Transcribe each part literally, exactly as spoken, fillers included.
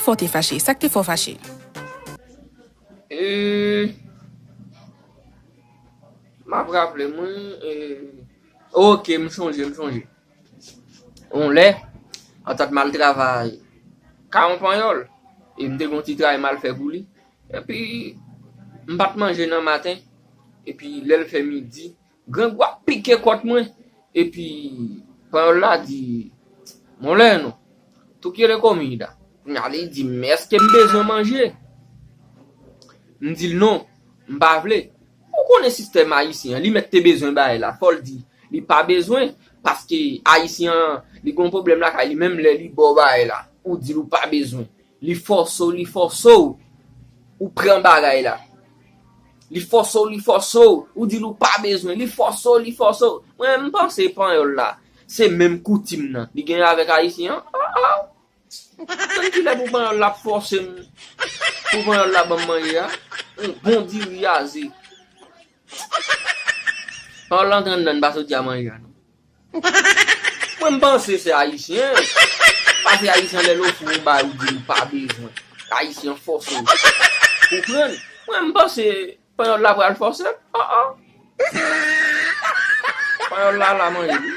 Fò w te fache? Sa k te fè w fache? E, m ap raple m, wi. E, oke, m chonje, m chonje. On lè, an ta t m al travay kay on panyòl, e m te gen yon ti travay m al fè pou li. Epi, m pa t manje nan maten. Epi, lè l fè midi, grangou ap pike kòt mwen. Epi, panyòl la di, "Mon leno, tú quieres comida?" Kounye a li di m, "Èske m bezwen manje?" M di l, "Non, m pa vle." Ou konnen sistèm ayisyen an, li mèt te bezwen bagay la, fò l di li pa bezwen, paske ayisyen an, li gon pwoblèm lakay li, menm lè li ba w bagay la, ou di l ou pa bezwen. Li fòse w, li fòse w, ou pran bagay la. Li fòse w, li fòse w, ou di l ou pa bezwen. Li fòse w, li fòse w. Mwen, m panse panyòl la, se menm koutim nan li genyen avèk ayisyen an. Ah, ah. Konn kilè pou panyòl la ap fòse m, pou panyòl la ban m manje a? Yon bon diri a ze. Panyòl la antre anndan, pa soti a manje a, non. Mwen, m panse se ayisyen. Paske ayisyen, lè l ofri w bagay, ou di l ou pa bezwen. Ayisyen fòse w pou pran l. Mwen, m panse panyòl la pral fòse m. Oh, oh. Panyòl la la manje l.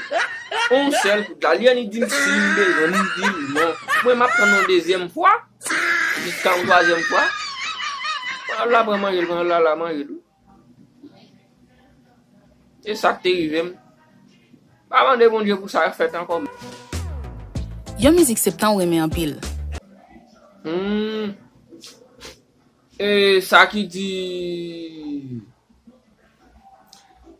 On sèl kout la. Li annik di m si m bezwen, m di l non. Mwen, m ap tann yon dezyèm fwa. Jiska yon twazyèm fwa. Panyòl la pran manje l, panyòl la la manje l. Se sa k te rive m. Pa mande Bondye pou sa fèt ankò. Yon mizik septan w renmen anpil. Hmm. E sa ki di,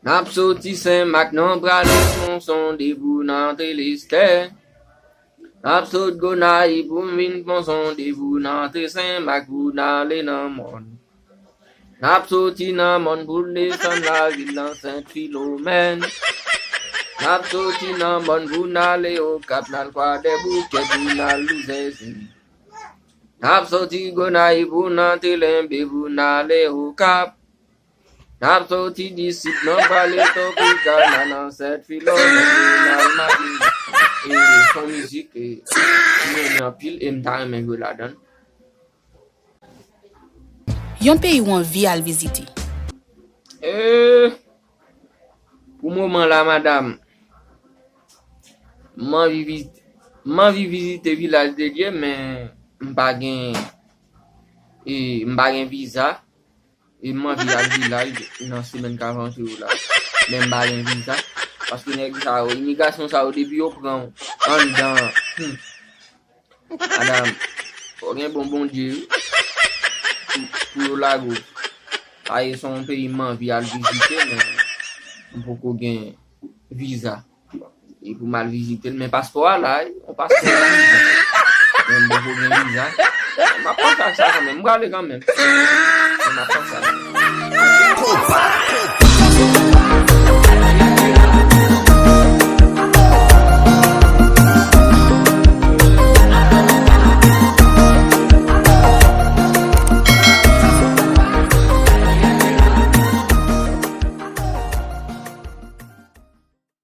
n ap soti Senmak, n ap prale Ponson, depi w nan antre Lestè. N ap sot Gonayiv pou n vin Ponson, depi w nan antre Senmak pou n ale nan Mòn. N ap soti nan Mòn pou n desann lavil nan Sent Filomèn. N ap soti nan Mòn pou n ale Okap, n al Kwadèboukè pou n al Louzèze. N ap soti Gonayiv pou n antre Lenbe pou n ale Okap. N ap soti Disid, n ap prale Tropikana nan Sent Filomèn pou n al Matinik. E se yon mizik, e, m renmen anpil e m ta renmen jwe ladan l. Yon peyi w anvi al vizite. E, pou moman la, madanm, m anvi vizite, m anvi vizite Vilaj de Dye, men m pa gen, e, m pa gen viza. E m anvi al Vilaj nan semèn k ap antre yo la. Men m pa gen viza. Paske nèg sa yo, imigrasyon sa yo, depi yo pran w anndan, hmm, madanm, fò gen bon Bondye, wi, pou, pou yo lage w. Paske se yon peyi m anvi al vizite, men m poko gen viza. E pou m al vizite l, men paspò a la, wi, yon paspò. Men m poko gen viza. M ap panse ak sa kanmenm, m prale kanmenm. Men m ap panse ak sa. Konpa,